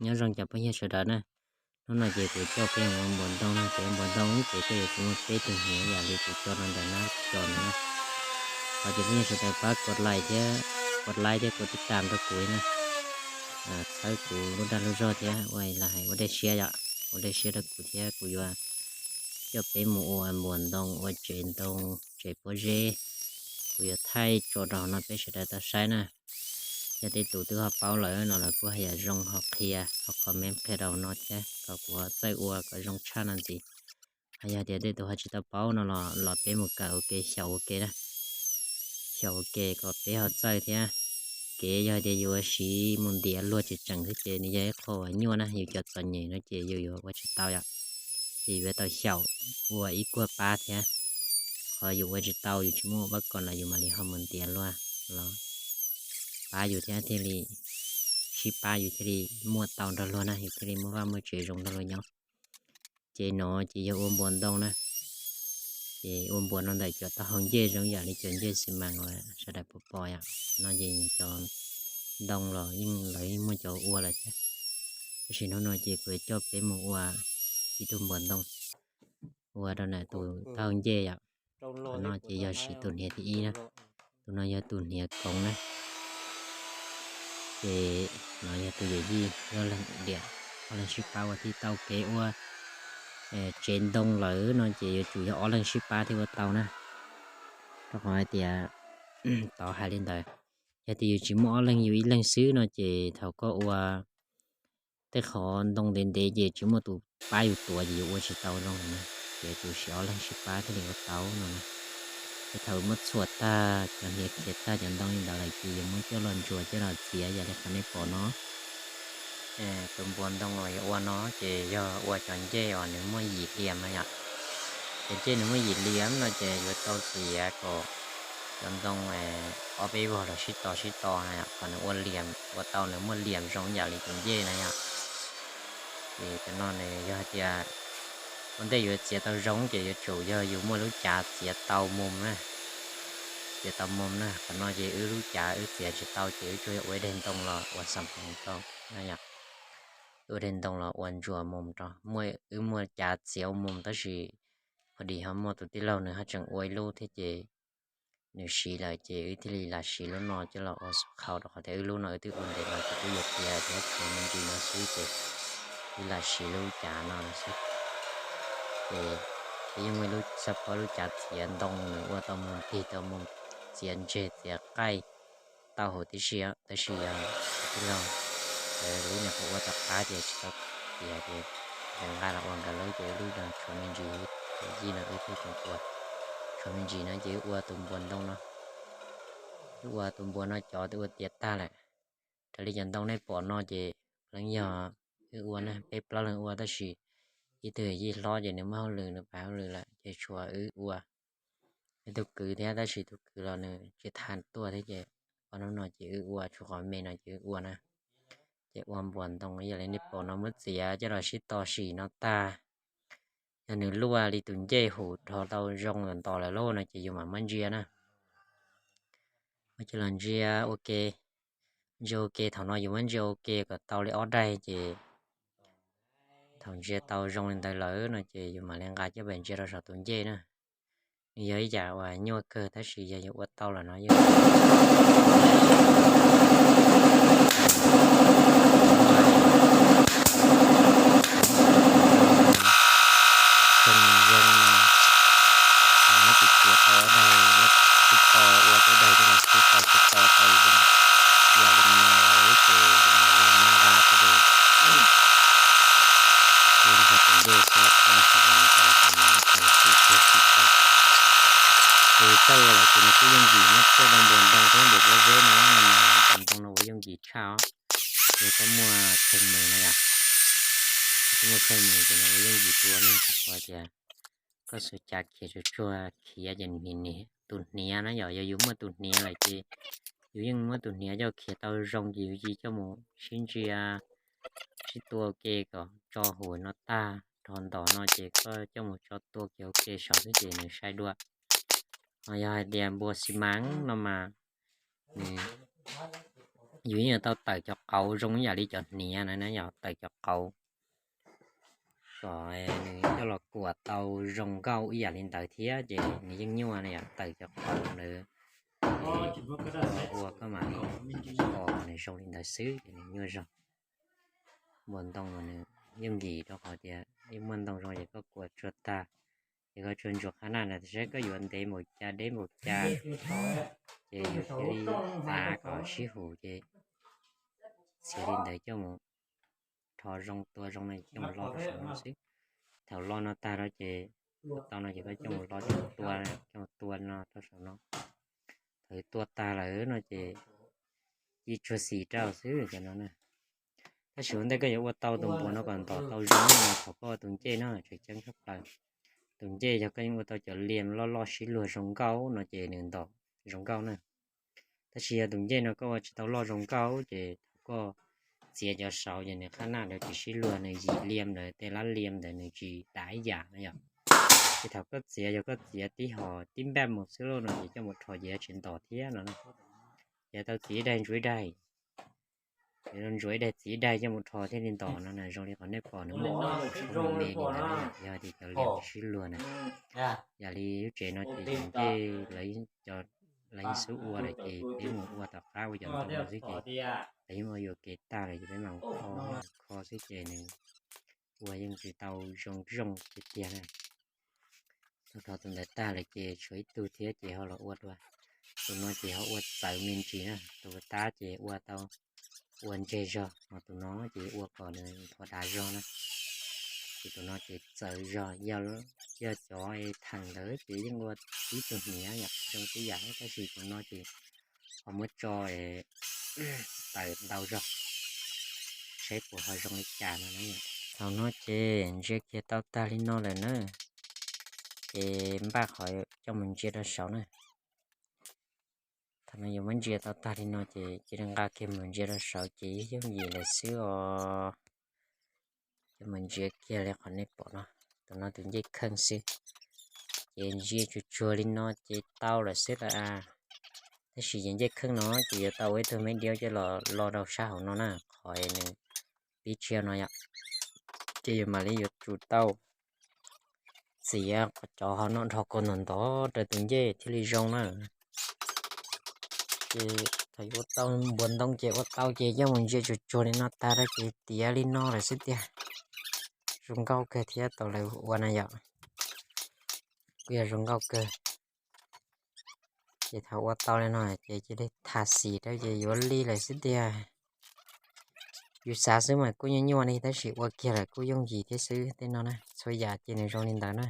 Nyob zoo cov phooj ywg sawv daws na, hnub no ces kuv coj peb mus ua npuas ntoo no, ces npuas ntoo ces koj yuav tsum muaj peb tug hniav yam li kuv tso rau ntawm no, tso ntawm no. Thov cov phooj ywg sawv daws pab kov like thiab, kov like thiab kov tiv tam rau kuv na, txhawb kuv lub dag lub zog thiab ua los hais ua dej siab yom, ua dej siab rau kuv thiab kuv yuav coj peb mus ua npuas ntoo, ua tsev ntoo, tsev pob zeb. Kuv yuav thaij tso rau hauv no peb sawv daws tau saib na. Yog tej tus twb ho paub lawm no los kuj haj yam zoo ho qhia, ho comment qhia rau no thiab kom kuv ho txawj ua kom zoo tshaj no ntxiv. Ho yog tias tej tus ho tsis tau paub no los, los peb mus kawm ua ke, xyaum ua ke na. Xyaum ua ke kom peb ho txawj thiab. Kev yog tias yus ua siv mus ntiav luag tseem tseem xwb ces nws yog ib qho uas nyuaj na, yus cov txom nyem no ces yus yuav ua tsis tau yom. Ces yuav tau xyaum ua ib kuag pab thiab. Qhov yus ua tsis tau, yus tsis muaj pab kom los yus mam li ho mus ntiav luag los pab yus thiab thiaj li, sib pab yus thiaj li muaj tau nrog luag na, yus thiaj li muaj vaj muaj tsev zoo nrog luag nyob. Ces no ces yog ua npuas ntoo na. Ces ua npuas no ntawm cov taub hau ncej zoo yam li cov ncej xi mas uas sawv daws pom pom yom. No ces cov ntoo los yeej lawv yeej muaj cov ua lawm thiab. Tab sis hnub no ces kuv coj peb mus ua ib tug npuas ntoo, ua rau ntawm tus taub hau ncej yom. Qhov no ces yog siv tus hniav thib ib na. Tus no yog tus hniav koov na. Ces no yog tus yawm yij, ob leeg diam, ob leeg sib pab ua thiaj tau. Kev ua tsev ntoo lawm no ces yuav tsum yog ob leeg sib pab thiaj ua tau na. Rau qhov hais tias tod hais li ntawd, yog tias yus tsis muaj ob leeg, yus ib leeg xwb no ces thaum koj ua tej qhov ntoo ntev ntev ces tsis muaj tus pab yus tuav ces yus ua tsis tau zoo na. Ces yuav tsum siv ob leeg sib pab thiaj li ua tau no na. Ces thaum muab txhuam tag, cov hniav khiav tag cov ntoo li ntawd lawm ces yuav muab coj los ntsuas coj los txiav yam li qhov nej pom no. Tus npuas ntoo uas yuav ua no ces yog ua cov ncej uas nws muaj yim liam no yom. Cov ncej nws muaj yim liam no ces yuav tau txiav kom cov ntoo ob peb vog los sib to sib to na yom, kom nws ua liam, ua tau nws muaj liam zoo yam li tus ncej na yom. Ces cov no nws yog hais tias ua ntej yuav txiav tau zoo ces yuav tsum yog yus muaj lub cav txiav tau mos na. Txiav tau mos na, qhov no ces wb lub cav wb txiav tsis tau ces wb tsuas yog ua ib daim ntoo los ua xam phoov rau na yom. Ua daim ntoo los ua ntsuas mos rau, muaj, wb muaj cav txiav ua mos tab sis pho dis ho muaj tus tij laug nws ho tseem ua ib lub thiab ces nws siv lawm ces wb thiaj li lam siv lub no coj los ua xub qhau rau qhov tias wb lub no wb twb ua ntev los ces twb yuav tiav thiab tshuav me ntsis no xwb ces wb lam siv lub cav no xwb. Ces yeej muaj ib lub xab phob lub cav txiav ntoo nws ua tau mus nplig tau mus txiav ntseg txiav qaij tau huv tib si, tab sis yog tij laug lawv lub nyuam qhuav ua tau qab ces tsis tau tiav ces nkawd nqa los ua nkawd lub ces wb lub no tshuav me ntsis, yij no wb thiaj tseem ua tshuav me ntsis no ces wb ua tus npuas ntoo no. Wb ua tus npuas no cov twb ua tiav tag lawm. Raws li cov ntoo nej pom no ces leej yog wb ua na, peb plaub leeg ua tab sis ib tug yij hlob ces nws muaj hauj lwm nws pab hauj lwm lawm ces tshuav wb ua. Ib tug kwv thiab tab sis tus kwv los nws tsis tham tuaj thiab ces ob hnub no ces wb ua, tshuav qhov me no ces wb ua na. Ces ua npuas ntoo ib yam li nej pom no muab txiav coj los sib to sim no tag. Yog nws luaj li tus ncej hum rho tau zoo ntawm ntawd lawm lauj no ces yus mam muab ntsia na. Muab coj los ntsia ua ke, ntsia ua ke, thaum no yus muab ntsia ua ke kom tau li ob daig ces thaum ntsia tau zoo li ntawd lawm no ces yus mam li nqa coj pem ntsia rau saum tus ncej na. Nws yog ib yam uas nyuaj kawg tab sis yog yus ua tau lawm no yog kheej zoo no. Thaum muab tis tiav tau ob daig, muab sib to ua ob daig coj los sib to sib to tau zoo ib yam li no lawm ces yus mam li muab nqa coj pem ua rau saum tus ncej thiab ua rau saum no kom tau mas ib qho xim kawg xim kawg. Ces txawj ua lawm ces nws kuj yooj yim, muab txawj ua npuas ntoo thiab npuas pob zeb no, no mas npuas ntoo no ua yooj yim tshaj os. Yog koj muaj kheej mus no yom, koj muaj kheej mus ces nws ua yooj yim tua na, rau qhov tias koj xuas cav khiav tsuag tsuag khiav ces tus hniav na yom, yog yus muaj tus hniav lawm ces yus yeej muab tus hniav coj khiav tau zoo ces yus cia coj mus sib ntsia, sib tua ua ke kom tso huv no tag rho ntos no ces koj coj mus tso tua kiag ua ke saum xwb ces nws sai dua. Ho yog hais tias npuas xi mas no mas nws yus yeej yuav tau tawm cov qauv zoo ib yam li cov hniav na, yog tawm cov qauv kom nws coj los kuam tau zoo nkauj ib yam li ntawd thiab ces nws yeej nyuaj na yom. Tawm cov qauv ntawd ua koj mam li pom nws zoo li ntawd xwb ces nws nyuaj zog. Npua ntoo mas nws yooj yim rau qhov tias ib muaj ntoo zoo ces koj kuam tsuag tag, ces koj tsuag ntsuag qhab naj na, saib koj yuav ntev npaum cas deb npaum cas, ces yus thiaj li tav kom sib hum ces txiav li ntawd coj mus rho zoo tua zoo no coj mus lo rau saum no xwb. Thaum lo no tag no ces tau no ces koj coj mus lo coj mus tua, coj mus tua no rau saum no. Thaum tua tag lawm no ces ci tsuag xim rau xwb cov no na. Tab sis ua ntej koj yuav ua tau tus npua no kom ntom tau zoo no thaum koj ua tus ncej no tseem ceeb tshaj plaws. Tus ncej yog koj yeej ua tau cov liam loj loj sib luag zoo nkauj no ces nws ntom zoo nkauj na. Tab sis yog tus ncej no koj ua tsis tau loj zoo nkauj ces thaum koj txiav cov saud ces nws qhab naj ntawd tsis sib luag, nws yim liam ntawd tej lab liam ntawd nws tsis dav ib yam no yom. Ces thaum koj txiav yog koj txiav tib hom tib npaj mus xwb lauj no ces coj mus rho ces yuav tsis ntom thiab no na. Ces tau txiav ib daig ntsuav ib daig, ntsuav ib daig txiav ib daig coj mus rho thiaj li ntom no na. Zoo li qhov nej pom nws muaj me me li ntawd na, yog tias cov liam tsis sib luag na. Yam li lub tsev no ces tus ncej lawv yeej xub ua lawm ces peb mus ua tom qab ua cov ntoo no xwb ces lawv yeej ua yuam kev tag lawm ces peb mam kho, kho xwb ces nws ua yeej tsis tau zoo zoo tiag tiag na. Tau rho tus ntawd tag lawm ces tshuav ib tug thiab ces ho los ua dua. Tus no ces ho ua txawv me ntsis na, tus tab ces ua tau ua ntseg zog, ho tus no ces ua kom nws nthuav dav zog na. Ces tus no ces txawv zog, yog cov theem ntawd ces yeej ua tib tug hniav yom, zoo tib yam, tab sis tus no ces ho muab tso tawm ntau zog, saib puas ho zoo li cas no na. Thaum no ces ntsia kiag tau tag li no lawm na, ces npaj qhov coj mus ntsia rau saud na. Thaum no yuav muab ntsia tau tag li no ces cia li nqa kiag mus ntsia rau saud ces yooj yim lawm xwb os. Coj mus ntsia kiag li qhov nej pom no, tus no tus ncej kheej xwb. Ces ntsia tsuag tsuag li no ces tau lawm xwb a. Tab sis ces ncej kheej no ces yuav tau ua ib tug me diaub coj los lo rau sab hauv no na, qhov nws pib tshiab no yom. Ces yuav mam li yuav tsum tau txiav cov hauv no dhos kom ntov ntov rau tus ncej thiaj li zoo na. Ces thaum yuav ua tau npua ntoo ces ua tau ces coj mus ntsia tsuag tsuag li no tag rau ces tiav li no lawm xwb tiag. Zoo nkauj kawg thiab tau lawv ua na yom. Kuj yog zoo nkauj kawg. Ces thaum ua tau li no ces cia li thas xim rau ces yuav li lawm xwb tiag. Yus xav xwb mas kuj nyuaj nyuaj li tab sis ua kiag lawm kuj yooj yim thiab xwb tej no na, txhua yam ces nws zoo li ntawd na.